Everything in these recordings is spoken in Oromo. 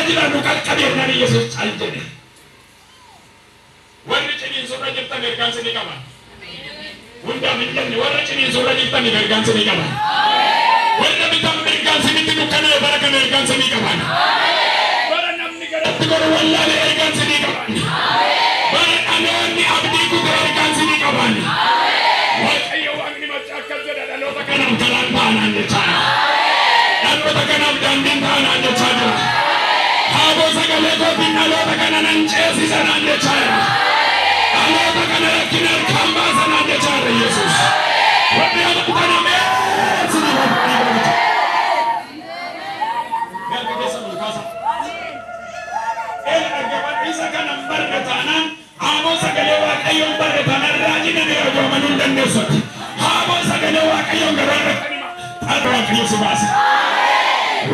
jira nu qaqqabeennaan Yesuus cal jedhe. Warri ciniinsuurra jirtan ergaan sinii qaba. Hundaaf hin jenne warra ciniinsuurra jirtaniif ergaan sinii qaba. Warra bitaan mirgaan sinitti dukkanaa'e bara kana ergaan sinii qaba. Bara namni garatti godhu wallaale ergaan sinii qaba. Bara dhaloonni abdii kute ergaan sinii qaba. Waaqayyo Waaqni maccaa akkas jedha dhaloota kanaaf karaan taanaan jechaa jira. Dhaloota kanaaf daandiin taanaan jechaa jira. Haaboo sagalee kootiin dhaloota kana nan ceesisa naan jechaa jira. Dhaloota kana rakkina harkaan baasa naan jechaa jira Yesuus. Warri amantan ameen sinii godhu. Harka keessa ol kaasa. Dhaggeeffadhu isa kana hin barre taanaan haaboo sagalee Waaqayyoon barre taanaan raajii nama yoo amanuu hin dandeessutti. Haaboo sagalee Waaqayyoon garuu irratti hima. Xaara Waaqayyo si baasa.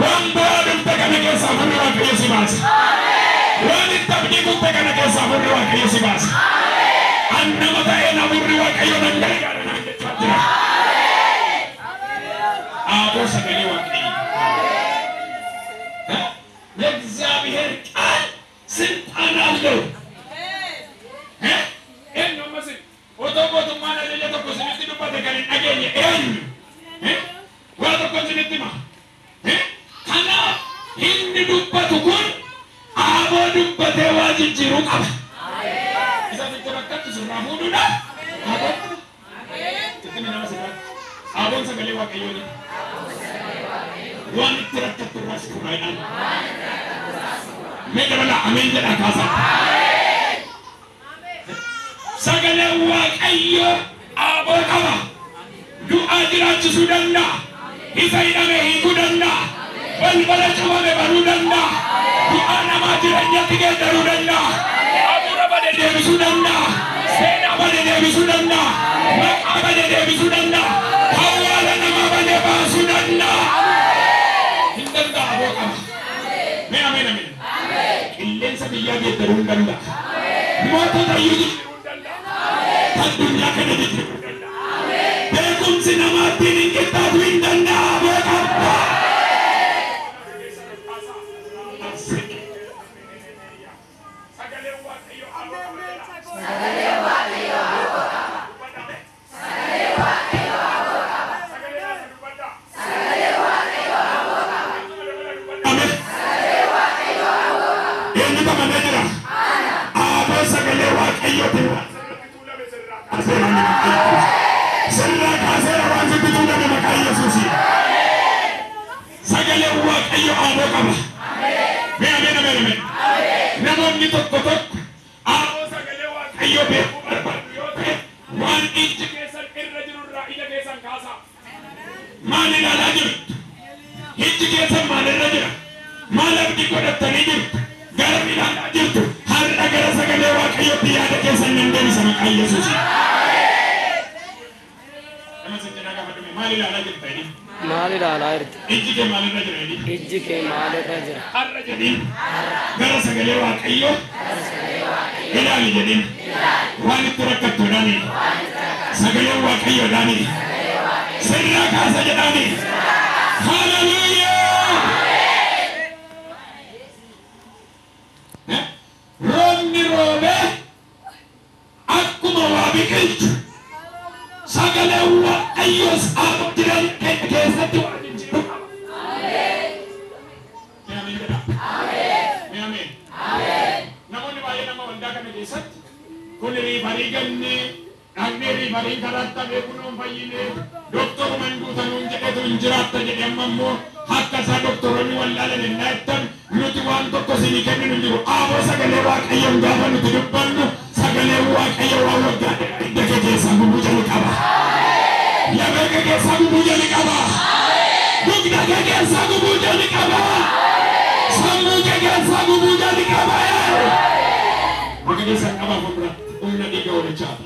Waan bu'aa dhufte kana keessaa furri Waaqayyo si baasa. Waan itti abdii kutte kana keessaa furri Waaqayyo si baasa. An nama ta'ee namurri Waaqayyo nan gargaara naan jechaa jira. Haaboo sagalee Waaqayyo. የእግዚአብሔር ቃል ስልጣን አለው። Eenyu ammas otoo mootummaan ajaja tokko isinitti dubbate kan hin dhageenye eenyu? Waa tokko isinitti hima. Kanaaf inni dubbatu kun aaboo dubbatee waa jijjiiruu qaba. Isa sitti rakkattu sirraa fuudhuudhaaf aaboo qaba. Itti nama sirraatti. Aaboon sagalee Waaqayyooti. Waan itti rakkattu irraa si fuudhaa jedhaan. Mee dabalaa ameen jedhaa kaasaa. Sagaleen Waaqayyoo aaboo qaba. Du'aa jiraachisuu danda'a. Isa hidhame hiikuu danda'a. Balbala cufame banuu danda'a. Du'aa namaa jireenyatti geeddaruu danda'a. Hafuura bade deebisuu danda'a. Seenaa bade deebisuu danda'a. Maqaa bade deebisuu danda'a. Hawaasa namaa bade baasuu danda'a. Hin danda'a aboo qaba. Mee ameen ameen. Qilleensa biyyaa geeddaruu hin danda'a. Mootota iyyuu jijjiiruu hin danda'a. Addunyaa kana jijjiiruu hin danda'a. Beekumsi namaattiin hin qixxaatu hin danda'a aboo qaba. Sagaleen Waaqayyoo aboo qaba jedha. Sagalee Waaqayyoo aboo qaba. Dubbadhaa. Sagalee Waaqayyoo aboo qaba. Sagalee naasa dubbadhaa. Sagalee Waaqayyoo aboo qaba. Ameen. Sagalee Waaqayyoo aboo qaba. Eenyutu amanee jira? Ana. Aaboo sagalee Waaqayyootiin waan sirratti tuulame sirraa kaaseera inni maqaa Yesuus. Sirraa kaaseera waan sitti tuulame maqaa Yesuusiin. Sagaleen Waaqayyoo aaboo qaba. Mee ameen ameen ameen. Namoonni tokko tokko aaboo sagalee Waaqayyoo beekuu barbaadu yoo ta'e waan ijji keessan irra jiru irraa ija keessan kaasaa. Maal ilaalaa jirtu? Ijji keessan maal irra jira? Maal abdii godhattanii jirtu? Gara ilaalaa jirtu? Har'a gara sagalee Waaqayyootti yaada keessan nan deebisa maqaa Yesuusiin. Nama sin cinaa gaafadhume maal ilaalaa jirta jedhi? Maal ilaalaa jirta? Ijji kee maal irra jira jedhi? Ijji kee maal irra jira? Har'a jedhiin gara sagalee Waaqayyoo Gara sagalee Waaqayyoo ilaali jedhiin ilaali. waan itti rakkattu jedhaani Waan itti rakkattu. sagaleen Waaqayyoo jedhaani Sagalee Waaqayyoo. sirraa kaasa jedhaani. Sirraa kaasa. Haleluuyaa! Roobni roobee akkuma waa biqilchu sagaleen Waaqayyoos aaboo jireenya keenya keessatti waa jijjiiruu qaba. Mee ameen jedhaa. Mee ameen. Namoonni baay'een amma waldaa kana keessatti kun referral gannee dhaqnee referral karaatti hafee kunuun fayyinee doktoruma hin guutanuun jedhetu hin jiraatta jedhe amma immoo akka isaa doktoroonni wallaalan hin jettan nuti waan tokko isinii kenninu hin jiru. Aaboo sagalee Waaqayyoon gaafa nuti dubbannu sagaleen Waaqayyoo waan waggaa hidda kee keessaa gubuu jalqaba. Lafee kee keessaa gubuu jalqaba. Dugda kee keessaa gubuu jalqaba. Sammuu kee keessaa gubuu jalqaba. Harka keessan qabaa fuulduratti humna dhiiga hoolichaati.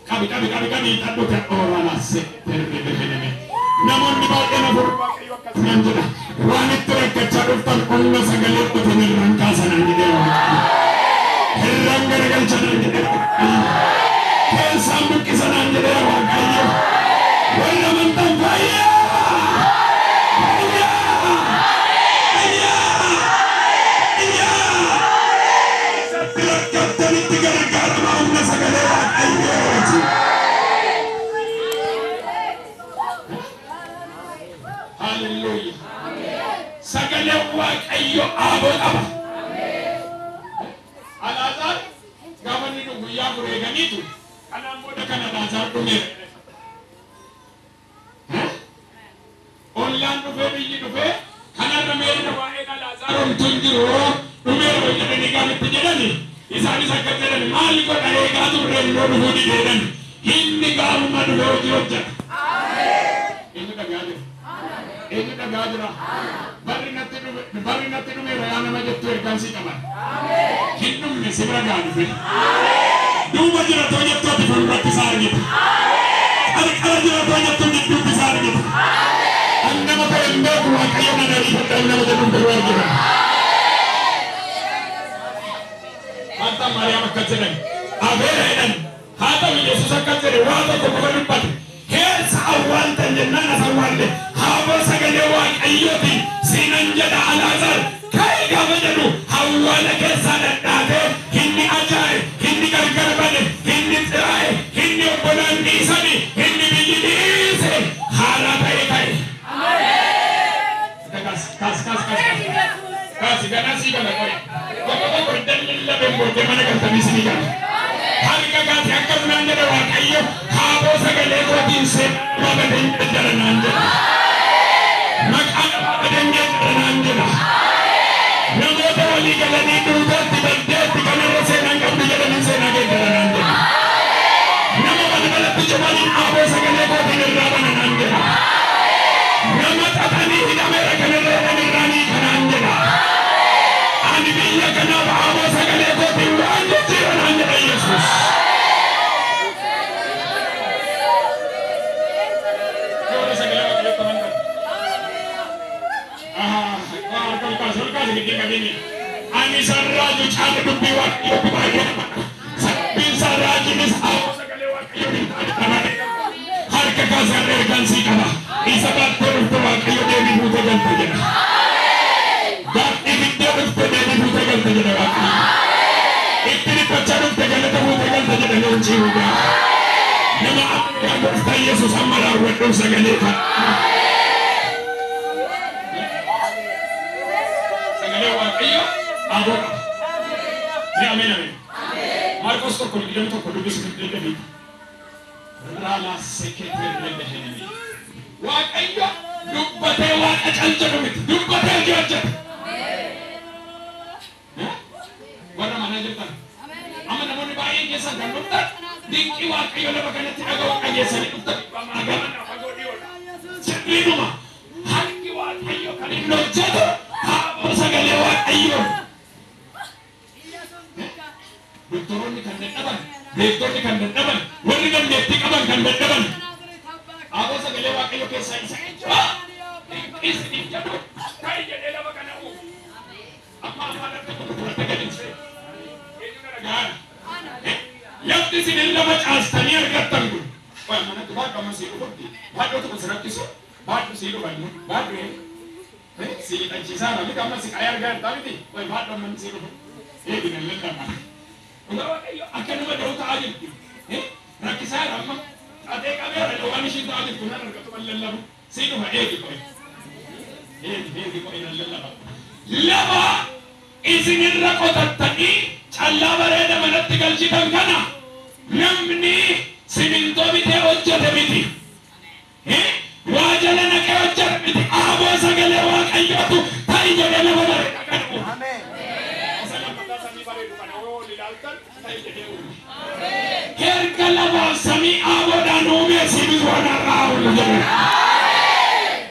Qabi qabi qabi qabi hidhadhu ta'e oolalaase terbe. Namoonni baay'een hafuurri Waaqayyoo akkas naan jedha. Waan itti rakkachaa dhuftan humna sagalee qotiin irraan kaasanaan jedhee Waaqayyo. Irraan garagalchanaan jedhee Waaqayyo. Keessaan buqqisanaan jedhee Waaqayyo. Warri amantan fayyaa! Fayyaa! Fayyaa! Hallelujah. Sagalee Waaqayyo aaboo qaba. Alaazaar gaafa inni dhugu guyyaa afur eeganiitu kanaan booda kan Alaazaar dhumeera. Ollaan dhufee biyyi dhufee kanarra meerra waa'een Alaazaar homtuu hin jiru dhumeera jedhanii gaafa itti jedhani isaanis akkas jedhan maal godha eegaa turre immoo dhufuu dide jedhan inni gaafuma dhufee hojii hojjeta. Eenyu dhagaa jira? Eenyu dhagaa jira? Barri natti dhumeera yaa nama jettu ergaan si qaba. Hin dhumne si bira gaa dhufe. Duuba jira too jettu ati fuulduratti isaa argita. Qarqara jira too jettu gidduutti isaa argita. An nama ta'e hin beeku Waaqayyo nan ariifadha nama jedhu garuu argina. Maartaan Maariyaam akkas jedhan. Afeera jedhan. Haa ta'u Yesuus akkas jedhe waa tokko qofa dubbate. Keessa awwaaltan jennaan as awwaalle. Haaboo sagalee Waaqayyooti siinan jedha Alaazaar ka'e gaafa jedhu awwaala keessaa dhadhaatee inni ajaa'e inni gargar bade inni xiraa'e inni obbolaan dhiisani inni biyyi dhiise haaraa ta'e ka'e. Kaas kaas kaas kaas kaas ganaa sii gala qoye. Tokko tokko iddaan labeen booddee mana galtanii sii gala. Harka kaase akkas naan jedha Waaqayyo haaboo sagalee kootiin seenaa badeen jara naan jedha. Maqaa namaa badeen jara naan jedha. Namoota walii galanii duubaatti baddeetti kanarra seenaan qabdu jedhanii seenaa geeddara naan jedha. Nama balbalatti cufaniin haaboo sagalee kootiin irraa bana naan jedha. Nama xaxanii hidhameera kanarra jedhan irraa ni kanaan jedha. Ani biyya kanaaf haaboo sagalee kootiin waan jijjiira naan jedha Yesuus. Ani sarraaju caala dubbii Waaqayyootti baay'ee amana. Sabbiin sarraajiinis haaboo sagalee Waaqayyootiin taane harka kaasarra ergaan sii qaba. Isa baattee dhufte Waaqayyo deebii fuutee galte jedha. Gaaffii fiddee dhufte deebii fuutee galte jedha Waaqayyo. Itti dhiphachaa dhufte galata fuutee galte jedha leenci Yihudaa. Nama akka gooftaa Yesuus amma raawwadhuuf sagalee kana. Sagalee Waaqayyo aaboo qaba. Mee ameen ameen. Maarqos 1:21 dubbisuuf hin dandeenye. Rala seketerre behenemi. Waaqayyo dubbatee waaqa cal jedhu miti. Dubbatee hojii hojjeta. Warra manaa jirtan. Amma namoonni baay'een keessan kan dhuftan dinqii Waaqayyo lafa kanatti dhaga'uu dhageessanii dhuftan. Gama fagoo dhiyoodha. Sirriidhuma harki Waaqayyo kan inni hojjetu haaboo sagalee Waaqayyo. Doktoroonni kan dadhaban, beektonni kan dadhaban, warri dandeettii qaban kan dadhaban. Haaboo sagalee Waaqayyo keessaa isa ijaa dinqii isiniif jedhu ta'i jedhee lafa kana uume. Amma amma lafti kun fudhattee gadi hin seenu. Eenyu na dhaga'aa? Lafti isin lafa caastanii argattan kun. Qoy manatti baadhu amma sii dhufutti. Baadhootu kun si rakkisu. Baadhu sii dhufannu. Baadhu si hidhachiisaa miti amma si qaayee argaa jirtaa miti. Qoy baadhu amma sii dhufu. Eegi nan lallabaa. Dhugaa Waaqayyo akka nama da'u ta'aa jirti. Rakkisaa jira amma. Xaxee qabeera waan ishiin ta'aa jirtu nan argatu man lallabu. Sii dhufa eegi qoy. Eegi eegi qoy nan lallaba. Lafa isinirra qotattanii callaa bareeda manatti galchitan kana namni simintoo bitee hojjete miti. Waa jala naqee hojjete miti. Aaboo sagalee Waaqayyootu ta'i jedhee lafa bareeda kan uume. Isa lammataa samii bareedu kana yoo ol ilaaltan ta'i jedhee uume. Erga lafaaf samii aaboodhaan uume siinis waan har'aa oolu jedhe.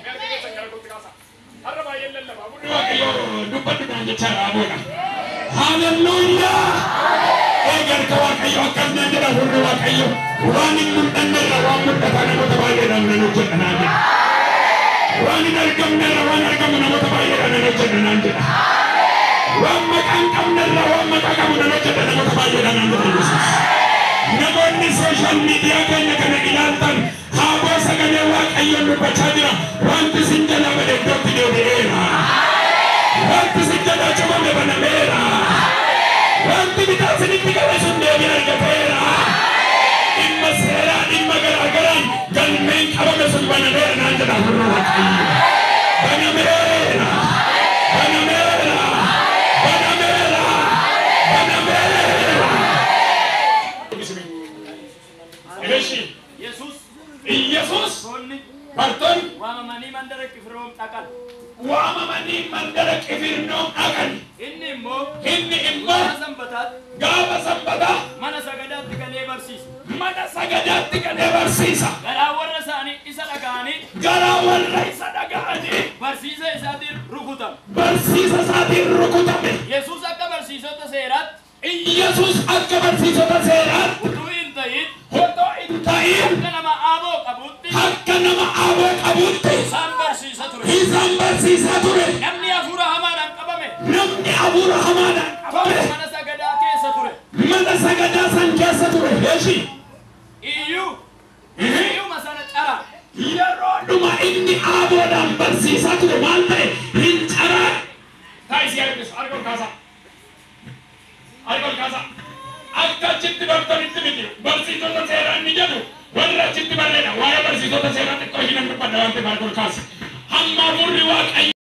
Harka keessan gara kootti kaasaa. Har'a baay'een lallabaa. Bunni Waaqayyo dubbadhu naan jechaa aaboodha. Hallelujah. Eega harka Waaqayyo akkas naan jedha hurri Waaqayyo waan hin mul'anne irra waan mul'ataa namoota baay'eedhaan nan hojjedha naan jedha. Waan hin argamne irra waan argamu namoota baay'eedhaan nan hojjedha naan jedha. Waan maqaa hin qabne irra waan maqaa qabu nan hojjedha namoota baay'eedhaan naan jedha Yesuus. Namoonni sooshaal miidiyaa keenya kana ilaaltan haaboo sagalee Waaqayyoon dubbachaa jira. Wanti isin jalaa bade iddootti deebi'eera. Wanti isin jalaa cufame banameera. Wanti bitaa isinitti qabe sun deebii argateera. Dhimma seeraa dhimma garaa garaan galmeen qabame sun banameera naan jedha hurra Waaqayyo. Banameera. Banameera. Banameera. Banameera. Eshi Yesus Iyesuus bartoonni bartoonni waamamanii mandara Qifirnoom dhaqan. waamamanii mandara Qifirnoom dhaqan. Inni immoo Inni immoo guyyaa Sanbataatti gaafa Sanbataa mana sagadaatti galee barsiisa. mana sagadaatti galee barsiisa. Garaa warra isaanii isa dhaga'anii Garaa warra isa dhaga'anii barsiisa isaatiin rukutame. barsiisa isaatiin rukutame. Yesus akka barsiisota seeraatti Iyesuus akka barsiisota seeraatti utuu hin ta'in otoo hin ta'in akka nama aaboo qabutti akka nama aaboo qabutti isaan barsiisa ture. isaan barsiisaa ture. Namni hafuura hamaadhaan qabame Namni hafuura hamaadhaan qabame mana sagadaa keessa ture. mana sagadaa san keessa ture. Eshi Iyyuu iyyuma sana cara yeroo dhuma inni aaboodhaan barsiisaa ture maal ta'e hin caraan. Taa'isii argisu harka ol kaasaa. Harka ol kaasaa. Akka achitti bartanitti miti barsiisota seeraan ni jedhu warra achitti barreedha. Waa'ee barsiisota seeraa xiqqoo isheen dubbadha waan ta'eef harka ol kaasa. Hamma hafuurri Waaqayyo.